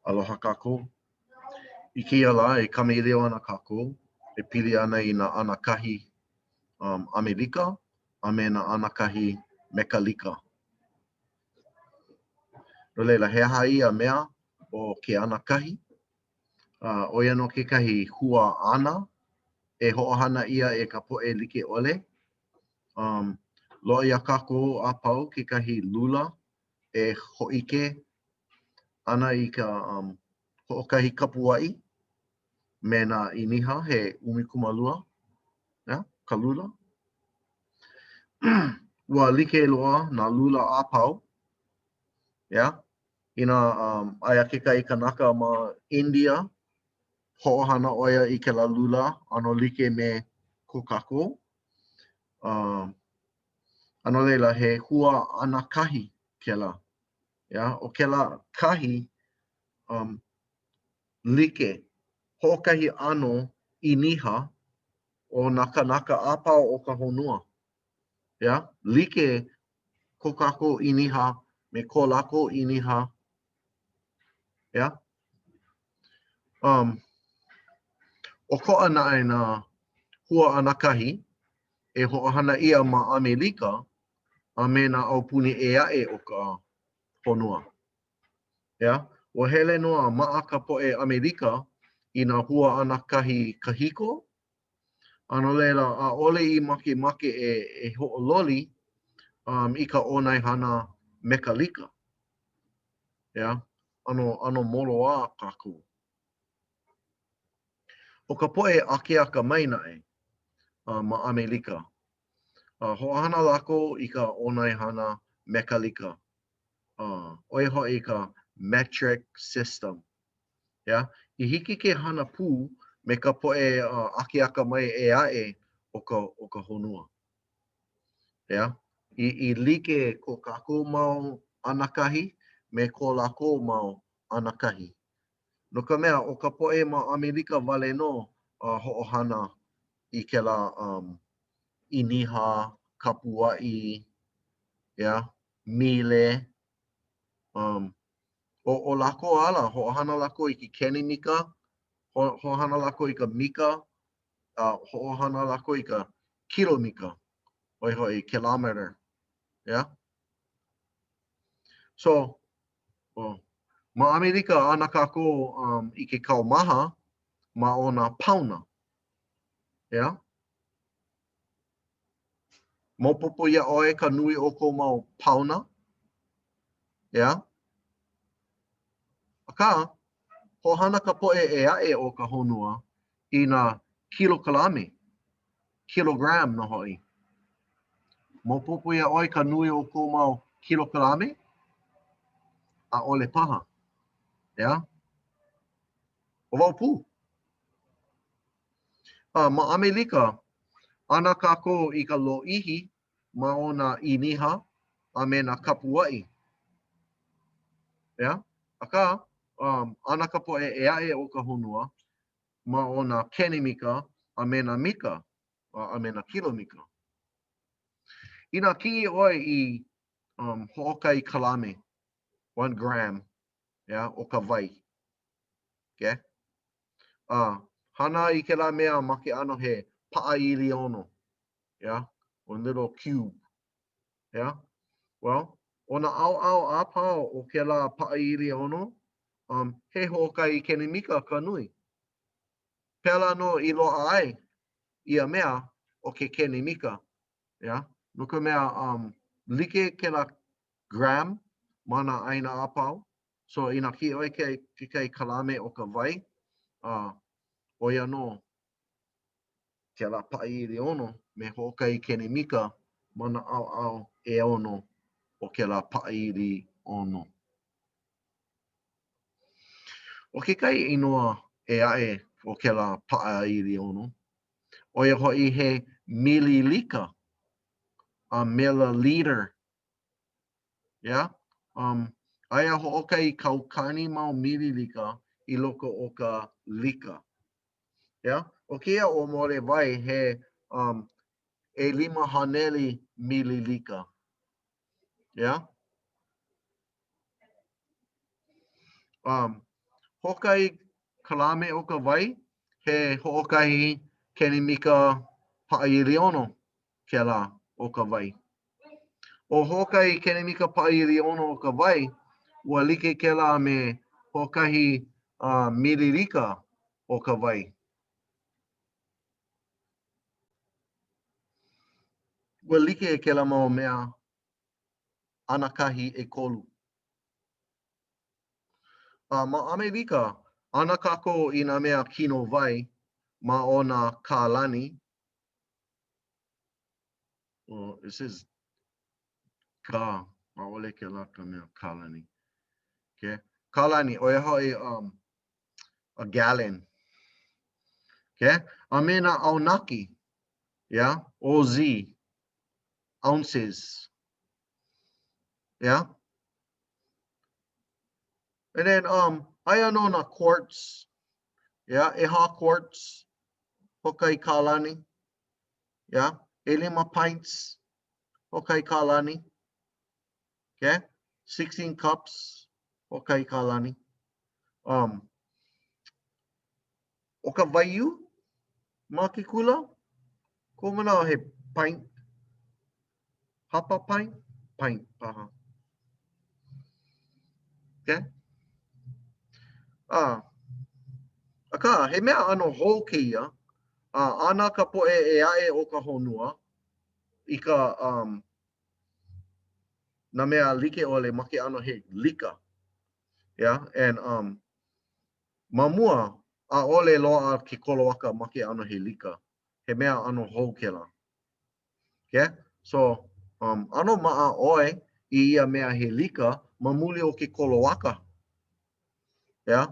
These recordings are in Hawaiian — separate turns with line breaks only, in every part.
Aloha kākou. I kēia lā e kamaʻilio ana kākou e pili ana i nā anakahi um, ʻAmelika a me nā anakahi Mekalika. No laila, he aha ia mea ʻo ke anakahi? Uh, ʻo ia nō kekahi hua ana e hoʻohana ʻia e ka poʻe like ʻole. Um, loaʻa iā kākou a pau kekahi lula e hōʻike ana i ka um, hoʻokahi kapuaʻi me nā ʻīniha he 12, yeah, ka lula. Ua like loa nā lula a pau, yeah. Inā um, aia kekahi kanaka ma India, hoʻohana ʻo ia i kēlā lula ʻano like me ko kākou. Um, a no laila, he hua anakahi kēlā. Yeah? ʻO kēlā kahi um, like, hoʻokahi ʻano ʻīniha o nā kānaka a pau o ka honua. Yeah? Like ko kākou ʻīniha me ko lākou ʻīniha. Yeah? Um, ʻokoʻa naʻe nā hua anakahi e hoʻohana ʻia ma ʻAmelika a me nā aupuni ʻē aʻe o ka honua. Yeah? Ua hele nō a maʻa ka poʻe ʻAmelika i nā hua anakahi kahiko, a no laila, ʻaʻole i makemake e, e hoʻololi um, i ka ʻōnaehana Mekalika. Yeah? ʻAno, ʻano moloā kākou. ʻO ka poʻe akeakamai naʻe uh, ma ʻAmelika, uh, hoʻohana lākou i ka ʻōnaehana Mekalika, uh, ʻo ia hoʻi ka metric system. Yeah? I hiki ke hana pū me ka poʻe uh, akeakamai ʻē aʻe o ka, o ka honua. Yeah? I, i like ko kākou mau anakahi me ko lākou mau anakahi. No ka mea, ʻo ka poʻe ma ʻAmelika wale nō a hoʻohana i kēlā um, ʻīniha, kapuaʻi, yeah, mile. Um, ʻo, ʻo lākou ala, hoʻohana lākou i ke kenimika, ho, hoʻohana lākou i ka mika, a hoʻohana lākou i ka kilomika, ʻo ia hoʻi, kilometer. Yeah? So, oh, ma ʻAmelika, ana kākou um, i ke kaumaha ma o nā pauna. Yeah? Maopopo iā ʻoe ka nui o kou mau pauna? Yeah? Akā, hoʻohana ka poʻe ʻē aʻe o ka honua i nā kilokalame, kilogram nō hoʻi. Maopopo iā ʻoe ka nui o kou mau kilokalame? ʻAʻole paha. Yeah? ʻO wau pū. A ma ʻAmelika, ana kākou i ka lōʻihi ma o nā ʻīniha a me nā kapuaʻi. Yeah? Akā, um, ana ka poʻe ʻē aʻe o ka honua ma o nā kenimika a me nā mika a me nā kilomika. Inā kiʻi ʻoe i um, hoʻokahi kalame, one gram, yeah, o ka wai, okay? A hana i kēlā mea ma ke ʻano he paʻa ʻili ono, yeah, one little cube, yeah? Well, ʻo nā ʻaoʻao a pau o kēlā paʻa ʻili ono, um, he hoʻokahi kenimika ka nui. Pēlā nō i loaʻa ai ia mea ʻo ke kenimika, yeah? No ka mea, um, like kēlā gram ma nā ʻāina a pau. So, inā kiʻi ʻoe ke, kekahi kalame o ka wai, uh, ʻo ia nō kēlā paʻa ʻili ono me hoʻokahi kenimika ma nā ʻaoʻao ʻeono o kēlā paʻa ʻili ono. ʻO kekahi inoa ʻē aʻe o kēlā paʻa ʻili ono, ʻo ia hoʻi he mililika a milliliter. Yeah? Um, aia hoʻokahi kaukani mau mililika i loko o ka lika. Yeah? ʻO kēia ʻōmole wai he um, 500 mililika. Yeah? Um, Hoʻokahi kalame o ka wai, he hoʻokahi kenimika paʻa ʻili ʻono kēlā o ka wai. ʻO hoʻokahi kenimika paʻa ʻili ʻono o ka wai, ua like kēlā me hoʻokahi uh, mililika o ka wai. Ua like kēlā mau mea anakahi ʻekolu. A ma ʻAmelika, ana kākou i nā mea kino wai ma o nā kālani. Well, it says ga, ʻaʻole kēlā ka mea kālani. Okay? Kālani, ʻo ia hoʻi um, a gallon. Okay? A me nā ʻaunaki, yeah? OZ, ounces. Yeah? And then, um, aia nō nā quarts, yeah, ʻehā quarts, hoʻokahi kālani, yeah, ʻelima pints, hoʻokahi kālani, okay, 16 cups, hoʻokahi kālani. Um, ʻo ka waiū ma ke kula, koʻu manaʻo he pint, hapa pint, pint paha. Okay? Ah, akā, he mea ʻano hou kēia, a ana ka poʻe ʻē aʻe o ka honua i ka um, nā mea like ʻole ma ke ʻano he lika. Yeah, and um, Ma mua, ʻaʻole loaʻa ke koloaka ma ke ʻano he lika. He mea ʻano hou kēlā. Okay? So, um, ʻano maʻa ʻoe i ia mea he lika ma muli o ke koloaka. Yeah?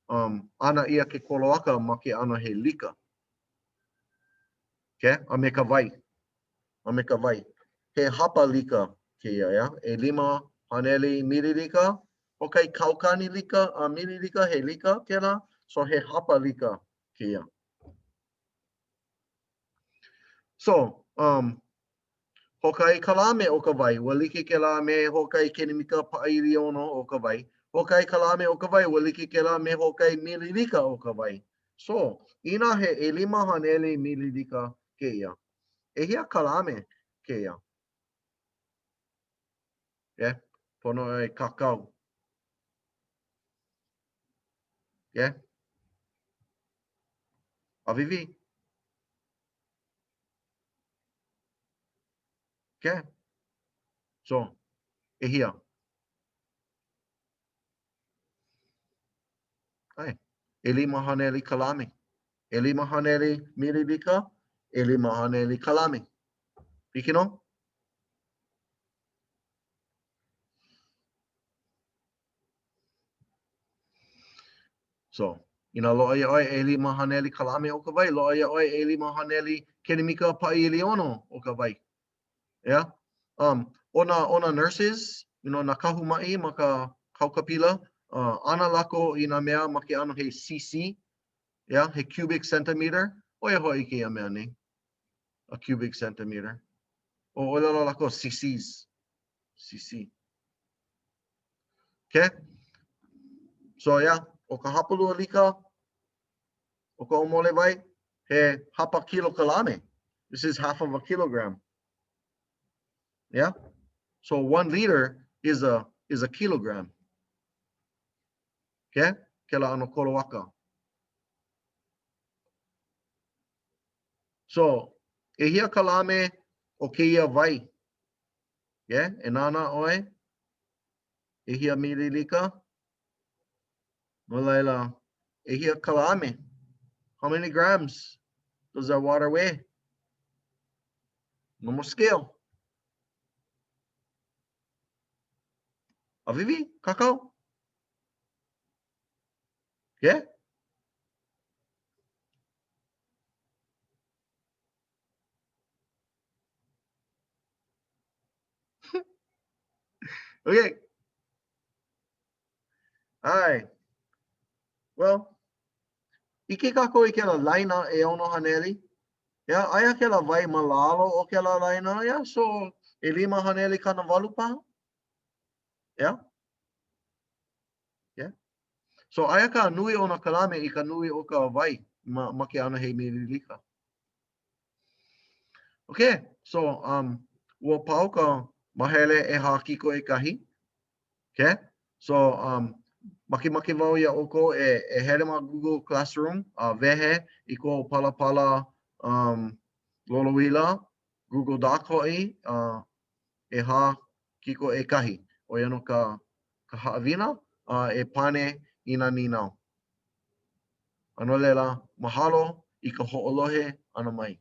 Um, ana ʻia ke koloaka ma ke ʻano he lika. Okay? A me ka wai. A me ka wai. He hapa lika kēia, yeah? ʻElima haneli mililika, Hoʻokahi kaukani lika, a mililika, he lika kēlā, so he hapa lika kēia. So, um, hoʻokahi kalame o ka wai, ua like kēlā me hoʻokahi kenimika paʻa ʻili ʻono o ka wai. Hoʻokahi kalame o ka wai, ua like kēlā me hoʻokahi mililika o ka wai. So, inā he 500 mililika kēia, ʻehia kalame kēia? Yeah? Pono e kākau. Yeah? Avivi? Okay? So, ʻehia? ʻAe, 500 kalame. 500 mililika, 500 kalame. Hiki nō? So, inā loaʻa iā ʻoe 500 kalame o ka wai, loaʻa iā ʻoe 500 kenimika paʻa ʻili ʻono o ka wai. Yeah? Um, ʻo nā, ʻo nā nurses, you know, nā kahu maʻi ma ka haukapila, uh, ana lākou i nā mea ma ke ʻano he cc, yeah, he cubic centimeter, ʻo ia hoʻi kēia mea nei. a cubic centimeter. O ʻōlelo lākou cc's. cc. Okay? So yeah, ʻo ka hapalua lika o ka ʻōmole wai, he hapa kilokalame. This is half of a kilogram. Yeah? So one liter is a is a kilogram. Okay? Kēlā ʻano koloaka. So, ʻehia kalame o kēia wai? Yeah, e nānā ʻoe, ʻehia mililika? No laila, ʻehia kalame? How many grams does that water weigh? No more scale. Avivi, kākau? Yeah? Okay. All right. Well, ʻike kākou i kēlā laina 600. Yeah, aia kēlā wai ma lalo o kēlā laina. Yeah, so 580 paha. Yeah? Yeah? So aia ka nui o nā kalame i ka nui o ka wai ma, ma ke ʻano he mililika. Okay, so um, ua pau ka mahele ʻehā kiko ʻekahi. Okay, so um, makemake wau iā ʻoukou e, e hele ma Google Classroom a wehe i kou palapala um, lolouila, Google Doc hoʻi, uh, ʻehā kiko ʻekahi. ʻO ia nō ka, ka haʻawina a e pane i nā nīnau. A no laila, mahalo i ka hoʻolohe ʻana mai.